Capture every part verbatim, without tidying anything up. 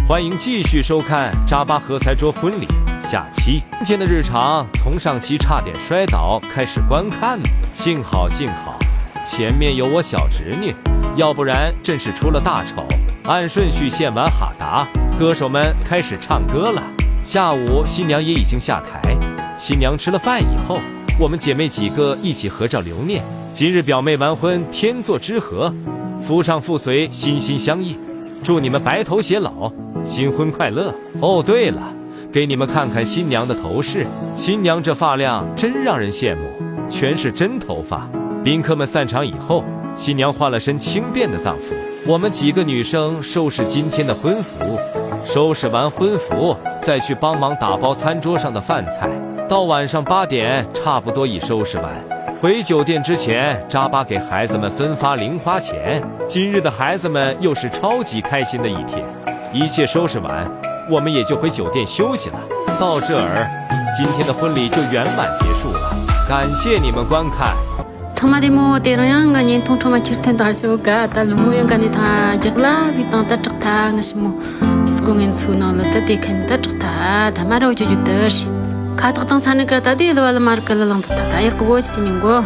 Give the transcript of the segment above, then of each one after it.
欢迎继续收看《扎巴何才捉婚礼》下期。今天的日常从上期差点摔倒开始观看，幸好幸好，前面有我小侄女，要不然真是出了大丑。按顺序献完哈达，歌手们开始唱歌了。下午新娘也已经下台，新娘吃了饭以后，我们姐妹几个一起合照留念。今日表妹完婚，天作之合，夫唱妇随，心心相印。祝你们白头偕老，新婚快乐！哦，对了，给你们看看新娘的头饰，新娘这发量真让人羡慕，全是真头发。宾客们散场以后，新娘换了身轻便的藏服，我们几个女生收拾今天的婚服，收拾完婚服，再去帮忙打包餐桌上的饭菜。到晚上八点，差不多已收拾完。回酒店之前，扎巴给孩子们分发零花钱。今日的孩子们又是超级开心的一天。一切收拾完，我们也就回酒店休息了。到这儿，今天的婚礼就圆满结束了。感谢你们观看。 ཚང་མ་བདེ་མོ། དེ་རིང་ཡང་ང་བརྙན་ཐུང་ཁྲོད་མ་ཁྱེར་ཐེངས་དང་ཅོ་ག་ད་ལུ་མོ་ཡང་ག་ནས་ཐང་རྒྱག་ལ་ཟིག་དང་ད་དྲག་ཐ་ང་ཞི་མོ་སི་ཀོ་ངན་ཚུ་ནང་ལ་ད་དེ་ཁ་ནས་ད་དྲག་ཐ་ད་མ་ར་འོ་ཅོ་ཅོ་དར་ཤི་ཁ་ཐག་དང་ཚ་ནི་ཀ་ད་དེ་ལ་བ་ལ་མར་ཀ་ལ་ལང་ད་ད་ད་ཡག་གི་གོ་ཅི་སི་ཉུང་གོ།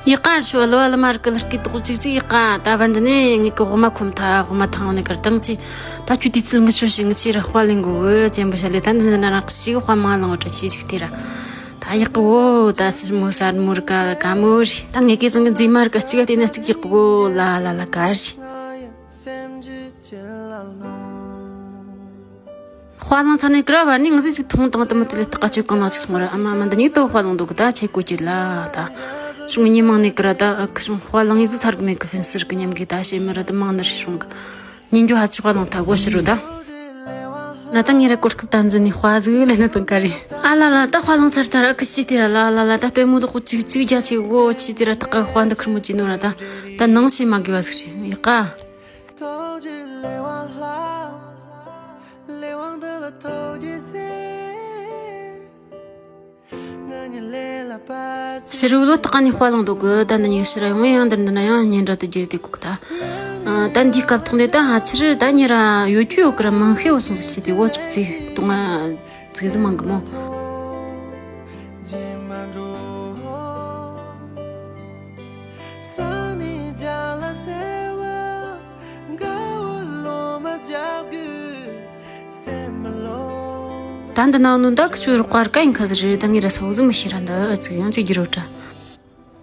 ཡི་ཀར་ཤོ་ལོ་ལ་མར་ཀི་ལར་ཀི་ཏོག་ཅིག་ཅིག་ཡི་ཀ་ད་བར་འདི་ནས་ངེད་ཀི་གོ་མ་ཁོམ་ཐ་གོ་མ་ཐང་ནས་ཀར་ཏང་ཅི་ད་ཁྱོད་དུས་ཚོད་ངི་ཤོ་ཞིག་ངི་ཆི་ར་དཔའ་ལེན་གོ་གི་ཅན་པོ་ཤ་ལེ་ད་འདི་ནས་ན་རག་ཞིག་དཔའ་མ་ལང་བ་ཅི་ཞིག་དེ་ར་ད་ཡག་གི་བོ་ད་སིར་མོ་སར་མོ་ར་ཀ་ཀ་མོ་རི་ད་ངེད་ཀི་ཚང་གི་མཛེས་མ་ར་ཀ་ཅིག་ཨ་དེ་ན་ཅིག་ཡག་གི་བོ་ལ་ལ་ལ་ཀ་རི། དཔའ་ལང་ཚར་ནས་ཀ་ར་བར་ནས་ངི་ཟིག་ཅིག་ཐོང་དང་དུ་མི་དེ་ལས་ཏག་ཅིག་གང་ལ་ཅིག་སོང་ར་ཨ་མ་མ་འདི་ཉིད་དུ་དཔའ་ལང་འདུག་གི་ད་ཆེ་གོ་ཅི་ལ་ད་ཤུང་ཉི་མང་ནས་ཀ་ར་ད་ཨ་ཁི་ཤུང་དཔའ་ལང་ཡི་ཟིག་ཚར་གི་མེད་གི་ཕན་སིར་གི་ཉམས་གི་ད་ཤེས་མི་ར་ད་མང་ནར་ཤི་ཤུང་གི་ཉིན་རྒྱུ་ཧ་ཅི་དཔའ་ལང་ཐ་གོ་ཤི་རུ་ད་ན་ད་ངེད་ར་གོ་སྐབས་ད་འཛི་ནས་དཔའ་ཟིག་ལས་ན་དང་ཀ་རེ་ཨ་ལ་ལ་ད་དཔའ་ལང་ཚར་ད་ར་ཁི་ཤི་དེ་ར་ལ་ལ་ལ་ད་ལྟོས་མོ་དུ་ཁོ་ཅིག་ཅིག་རྒྱ་ཆེ་གོ་ཆི་དེ་ར་ད་ཀ་དཔའ་འདི་ཁིར་མོ་ཅི་ནོ་ར་ད་ད་ནང་ཤེས་མ་དགོས་བ་ཟིག་ཤི་ཡི་ཀ་ཕྱི་རུ་ལོ་ཏག་ནས་དཔའ་ལང་འདུག་གི་ད་འདི་ཉིན་ཕྱི་ར་ཡོང་ཡང་འདིར་འདི་ན་ཡང་ཉིན་ར་དུ་རྒྱུར་དེ་གུག་ད། ད་འདིའི་སྐབས་ཐོག་ནས་ད་ང་ཕྱིར་ད་ཉེ་ར་ཡོད་རྒྱུ་ཡོད་གི་ར་མང་ཤེས་བོ་སོང་ཟིག་ཆེ་དེ་བོ་ཅོག་ཙེ་གཏོང་ང་ཙིག་ཟིག་མང་གི་མོ། ད་འདི་ནང་ནུ་འདག་ཆུ་རོགས་པར་གན་ཁ་ཟི་རེད། ད་ངེད་ར་ས་བོ་ཟི་མི་ཤེས་ར་འདི་ཨ་ཙིག་ཡང་ཅིག་རྒྱུ་རོ་ཏྲ།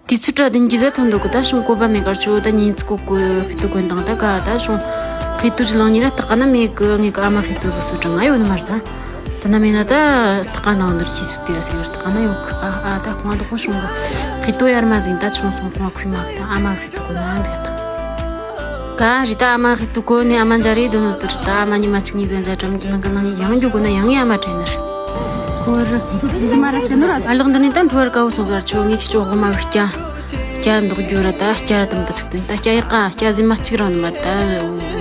དུས་ཚོད་ཏྲ་བདུན་གྱི་ཟ་ཐོན་འདུག་གི་ད་ཤོང་གོ་བ་མེད་གར་ཆུ་ད་ཉིན་ཚིག་གོ་གོ་ཧི་ཏུ་གོན་དང་ད་ག་ད་ཤོང་ཧི་ཏུ་ཟི་ལང་ཉི་ར་ཏག་ན་མེད་གི་ངེད་གི་ཨ་མ་ཧི་ཏུ་ཟི་སུ་ཏྲ་ང་ཡོད་ནི་མར་ད། ད་ན་མེད་ན་ད་ཏག་ན་འདིར་ཅི་ཟིག་དེ་ར་ཟེར་ཏག་ན་ཡོད་གི་ཨ་ཨ་ད་ཁོང་ད་ཁོ་ཤོང་གི་ཧི་ཏུ་ཡར་མ་ཟིན་ད་ཆུང་སོང་ཁོང་ཁུས་མ་གི་ད་ཨ་མ་ཧི་ཏུ་གོ་ན་འདི་ད། ག་རི་ད་ཨ་མ་ཧི་ཏུ་གོ་ནས་ཨ་མ་འཇའ་རེ་དོ་ནོ་དུར་ད་ཨ་མ་ཉི་མ་གཅིག་གཉིས་ཟན་ཇ་གྲམ་གྱི་ནང་གི་ནང་ནས་ཡང་རྒྱུ་གོ་ན་ཡང་ཡ་མ་དྲན་ནར། ཁོ་རི་ཇི་མ་ར་ཆི་ནོ་ར་ཨ་ལག་འདི་ནས་ད་འགྲོ་བར་དཀའ་བོ་སོང་ཟེར་ཆོ་ངས་ཁྱི་ཆོ་དབུ་མ་གི་སྐྱ་སྐྱ་འདོག་རྒྱུ་ར་ད་སྐྱ་ར་དམ་ད་ཚིག་དོན་ད་སྐྱ་ཡག་ག་སྐྱ་ཟི་མ་གཅིག་རང་ནི་མ་ད་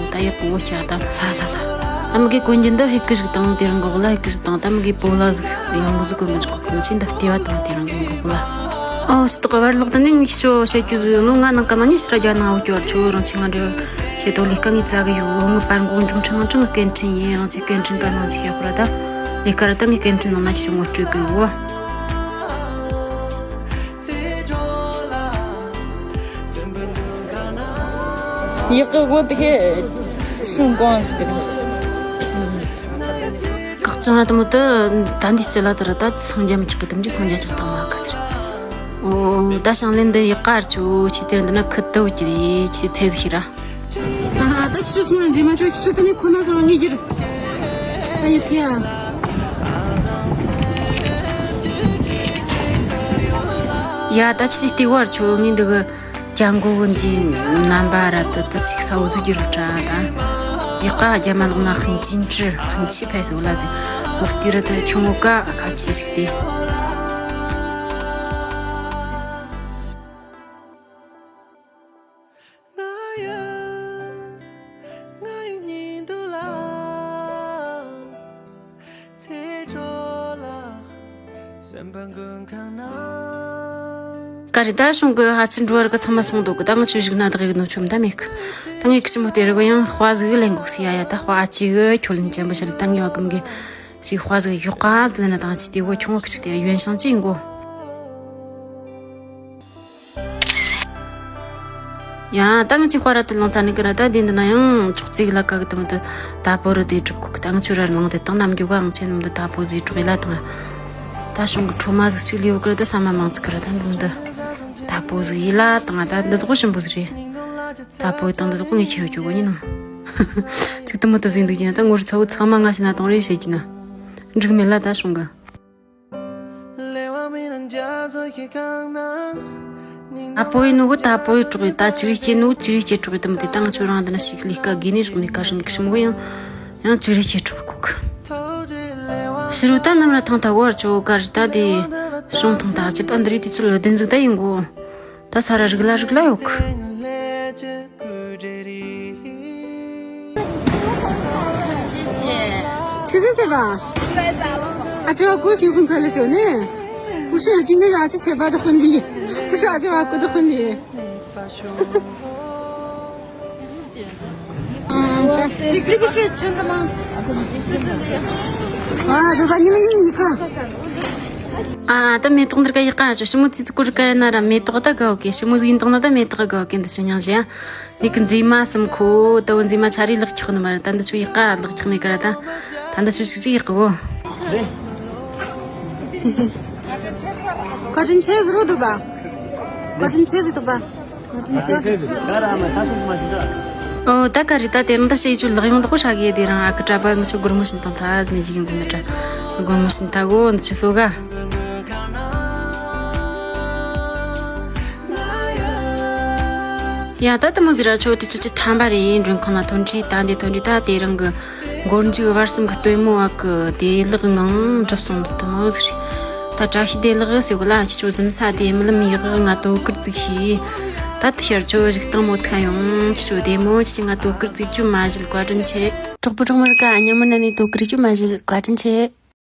ད་ཡག་གོ་བོ་སྐྱ་ད་ལྷ་ལྷ་ལྷ། ད་མི་གི་གོན་རྒྱུ་འདི་ཧི་ཀི་ཞིག་དང་དེ་རང་གོག་ལ་ཧི་ཀི་ཞིག་དང་ད་མི་གི་པོ་ལ་ཟིག་ཡང་མོ་ཟིག་གོན་གི་ཆོག་གི་མི་ཆེན་ད་ལྟེ་བ་དང་དེ་རང་གི་གོག་ལ། ཨོ་སི་ཏོག་བར་ལོག་ད་ནི་ངས་ཁྱོ་བཤད་རྒྱུ་ཟིག་ལོ་ང་ནང་ག་ནང་ཉི་ཤི་ར་རྒྱ་ནང་འོ་ཅོར་ཆོ་རང་ཆེ་ང་འདྲི་ཤེ་ཏོ་ལི་ཀ་ངས་ཙ་གི་ཡོ་ངི་པར་འགོག་འཇུམ་ཁྲི་ནང་ཁྲི་ངི་སྐད་འཕྲིན་ཡིན་རང་ཆེ་སྐད་འཕྲིན་ག་ནང་ཆེ་ཡག་པོ་ར་ད་ལི་ཀ་ར་ད་ངས་སྐད་འཕྲིན་ནང་ན་ཁྱོ་ངོ་སྤྲོད་གི་ཡོ། ཡག་གི་བོ་དེ་ཤུང་གོང་ཟིག་རེད། ཀག་ཅང་ར་དེ་མོ་དེ་ད་འདི་སྤྱི་ལ་དེ་ར་ད་སངས་རྒྱ་མི་ཆོག་གི་དམ་གྱི་སངས་རྒྱ་ཆོག་དང་མ་ཁ་ཟིག་རེད། ཨོ་ད་ཞང་ལེན་འདི་ཡག་ག་ར་ཆུ་ཆི་དེ་འདི་ན་ཁུ་ཏོ་ཅི་རེད་ཆི་ཚེ་ཟིག་ཤི་ར། ཨ་ད་ཆུ་སོང་ར་འཛེ་མ་ཆོ་ཆུ་དེ་ནི་ཁོ་ན་སོང་ངེ་གྱུར། ཨ་ཡོ་ཁི་ཡ། ཡ་ད་ཅི་སྟེ་བར་ཆོ་ངས་འདི་གི་ཅང་གོ་གི་འདི་རྣམ་པ་ར་ད་ད་ཅིག་ས་འོ་སུ་གི་རུ་ཏྲ་ད་ཡི་ཀ་རྒྱ་མ་ལོག་ན་ཧིན་ཅིན་ཅི་ཧིན་ཆི་ཕེ་སུ་ལ་ཟི་འོ་སྟེ་ར་ད་ཆུང་ངུ་ཀ་ཁ་ཅི་ཞིག་སྟེ། ག་རེ་ད་གཞུང་གི་ཧ་ཅི་འགྲོ་བར་གི་ཚང་མ་སོང་འདུག་གི་ད་ང་ཆོས་ཞིག་ན་བདག་ཡིག་ནོ་ཆོམ་ད་མེད་གི་ད་ངས་གི་ཞི་མོ་དེ་རི་གི་ཡང་དཔའ་ཟིག་ལེན་གོ་སི་ཡ་ཡ་ད་དཔའ་ཅི་གི་ཁྱོད་ལིན་ཅན་པོ་ཤར་ད་ངས་བ་གི་མི་གི་ཞིག་དཔའ་ཟིག་ཡོག་ག་ཟིག་ལེན་ན་དང་ཅི་དེ་བོ་ཆུང་བ་གི་ཅིག་དེ་ཡོན་ཤང་ཅི་ཡིན་གོ། ཡ་ད་ང་ཅི་དཔའ་ར་དེ་ལང་ཚ་ནི་གི་ར་ད་དེ་འདི་ན་ཡང་ཆོག་ཙིག་ལ་ཀ་གི་དམ་དུ་ད་པོ་རུ་དེ་གྲུབ་ཁུག་ད་ང་ཆུ་ར་ལང་དེ་དང་ནམ་རྒྱུ་ག་ང་ཆེ་ནམ་དུ་ད་པོ་ཟིག་གྲུག་ཡི་ལ་དང་ད་ཤོང་གི་ཁྲོ་མ་ཟིག་ཅིག་ལེའུ་གི་ར་ད་ས་མ་མང་ཙིག་གི་ར་ད་འདི་མི་འདུག་ད་པོ་ཟིག་ཡི་ལ་དང་ད་འདི་དོག་ཞིམ་པོ་ཟིག་རེད། ད་པོ་དང་འདི་དོག་ངས་ཁྱེར་བཅུག་གོ་ཉིན་ནང་ཅིག་དུ་མི་དུ་ཟིག་འདུག་ཡིན་ན་ད་ངོ་རུ་ཚ་བོ་ཚང་མ་ང་ཤི་ན་དང་རེ་བྱེད་ཀྱི་ན་འགྲིག་མེད་ལ་ད་ཤོང་གི་ད་པོ་ཡི་ནུ་གུ་ད་པོ་ཡི་གྲོགས་ཡི་ད་ཅི་རིགས་སྐྱེ་ནུ་གུ་ཅི་རིགས་སྐྱེ་གྲོགས་ཡི་དུ་མི་དེ་ད་ང་ཆོ་རང་འདི་ན་ཞིག་ལས་ཀ་དགོས་ནས་ཞོག་ནས་ཀ་ཞིག་ནས་ཀ་ཞིག་མོ་གི་ཡང་ཡང་ཅི་རིགས་སྐྱེ་གྲོགས་ཡི་ཁུག་ཕྱི་རུ་ད་ནམ་ར་ཐང་ད་གོ་བར་ཆོ་ག་རི་ད་དེ་ཤོང་ཐང་ད་ཅི་ད་འདི་རིགས་དེ་ཚོ་ལ་བདེན་འཛུགས་ད་ཡིན་གོ་ད་ས་ར་རིག་ལ་རིག་ལ་ཡོད་གི 谢谢。谢谢谁吧？啊，这个过新婚快乐酒呢？不是，今天是阿七彩爸的婚礼，不是阿七娃哥的婚礼。嗯，这个是真的吗？啊，对吧？你们一看。 ཨ་ད་མེ་ཏོག་འདིར་ཀ་ཡི་ཀ་ཅོ་ཞི་མོ་ཙི་ཙི་ཀུ་རི་ཀ་ཡ་ན་ར་མེ་ཏོག་ད་གའོ་ཀེ་ཞི་མོ་ཟིག་ཡིན་དང་ན་ད་མེ་ཏོག་གའོ་ཀེ་འདི་ཆོ་ཉང་ཞེ་ཡ་ཡི་ཀི་མཛེས་མ་སམ་ཁོ་ད་བོ་མཛེས་མ་ཆ་རི་ལག་ཁྱག་ནི་མ་ར་ད་འདི་ཆོ་ཡི་ཀ་ལག་ཁྱག་ནི་ཀ་ར་ད་ད་འདི་ཆོ་ཞིག་ཅིག་ཡི་ཀ་གོ་བཀའ་དྲིན་ཆེ་ཟིག་རོ་འགྲུབ་པ། བཀའ་དྲིན་ཆེ་ཟིག་འགྲུབ་པ། ཨོ་ད་ག་རི་ད་དེ་རིང་ད་ཤེས་ཆུ་ལག་ཡོང་དོ་ཧྲ་གི་དེ་རང་ཨ་ཁུ་གྲྭ་པ་ང་ཆོ་སྒོར་མོ་བྱིན་དང་ཐ་ཟི་ནས་ཅི་གིན་གོ་འདི་དྲ་སྒོར་མོ་བྱིན་ཐ་གོ་འདི་ཆུ་སོ་ག་ཡ་ད་ད་མོ་ཟི་ར་ཆོ་དེ་ཚོ་ཅི་ཐམ་པ་རེ་ཡིན་མགྲོན་ཁང་ལ་ཐོན་ཁྲི་ད་འདི་ཐོན་ཁྲི་ད་དེ་རང་གི་སྒོར་འཇུག་བར་གསུམ་གི་སྟོན་མོ་བ་གི་དེ་ལག་ངང་གྲུབ་སོང་འདུག་ད་མོ་ཟི་རེད། ད་བཀྲ་ཤིས་བདེ་ལེགས་ཟེར་གོ་ལ་ཁྱེད་ཆོ་གཟིམ་ས་དེ་རྨི་ལམ་ཡག་གི་ང་དོ་ཁུར་ཙིག་ཤི། ད་དེ་ཤར་ཆོ་བཞུགས་སྟངས་མོ་ཐ་ཡོང་ཁྱེད་ཆོ་བདེ་མོ་ཁྱེད་ཆོ་ང་དོ་ཁུར་ཙིག་ཆུ་མ་བཞིལ་བཀའ་དྲིན་ཆེ། གྲོགས་པོ་གྲོགས་མོར་ཀ་ཉམས་མོ་ན་ནི་དོ་ཁུར་ཆུ་མ་བཞིལ་བཀའ་དྲིན་ཆེ།